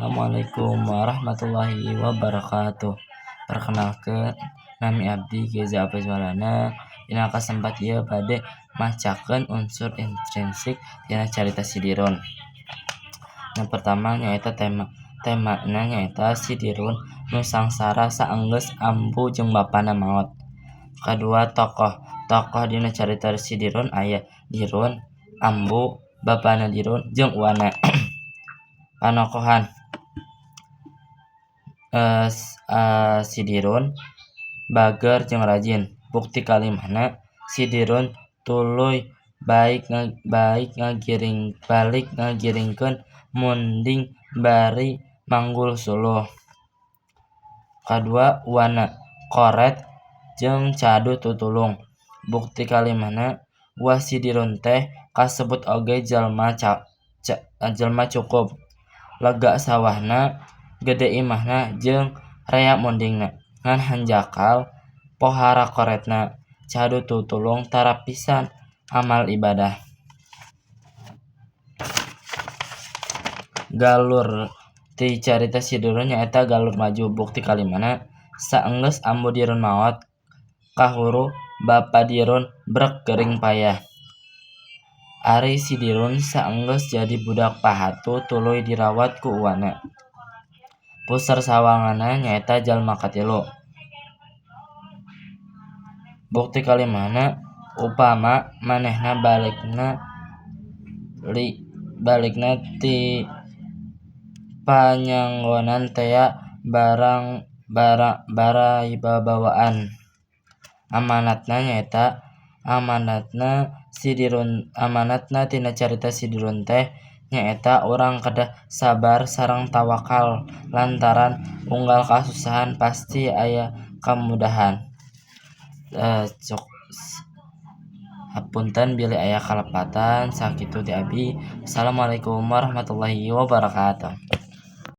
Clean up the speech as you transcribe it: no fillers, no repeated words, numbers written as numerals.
Assalamualaikum warahmatullahi wabarakatuh. Perkenalkeun, nami abdi Geza Apez Maulana. Dina kasempat ieu bade macakeun unsur intrinsik tina carita Si Dirun. Nu pertama nyaeta tema. Temana nyaeta si Dirun nu sangsara saenggeus ambu jeung bapana maot. Kadua, tokoh. Tokoh dina carita Si Dirun aya Dirun, ambu, bapana Dirun jeung uwana. Panokohan si Dirun bager jeung rajin. Bukti kalimahna, si Dirun tuluy baik ngagiring balik ngagiringkeun munding bari manggul suluh. Kadua, uwana koret jeung cadu tutulung. Bukti kalimahna, uwa si Dirun teh kasebut oge jalma cukup. Lega sawahna, gede imahna jeung rea mundingna. Ngan hanjakal pohara koretna, cadu tutulung tara pisan amal ibadah. Galur ti carita Si Dirun nyaeta galur maju. Bukti kalimana, saenggeus ambu Dirun maot, kahuru bapa Dirun brek gering payah. Ari si Dirun saenggeus jadi budak pahatu tuluy dirawat ku uwana. Puser sawanganna nyaeta jalma katilu. Bukti kalimahna, upama manehna balikna ti panyanggonan tea barang barai babawaan. Amanatna nyaeta amanatna tina carita Si Dirun teh nyaeta urang kedah sabar sareng tawakal lantaran unggal kasusahan pasti aya kamudahan. Hapunten bilih aya kalepatan, sakitu ti abi. Assalamualaikum warahmatullahi wabarakatuh.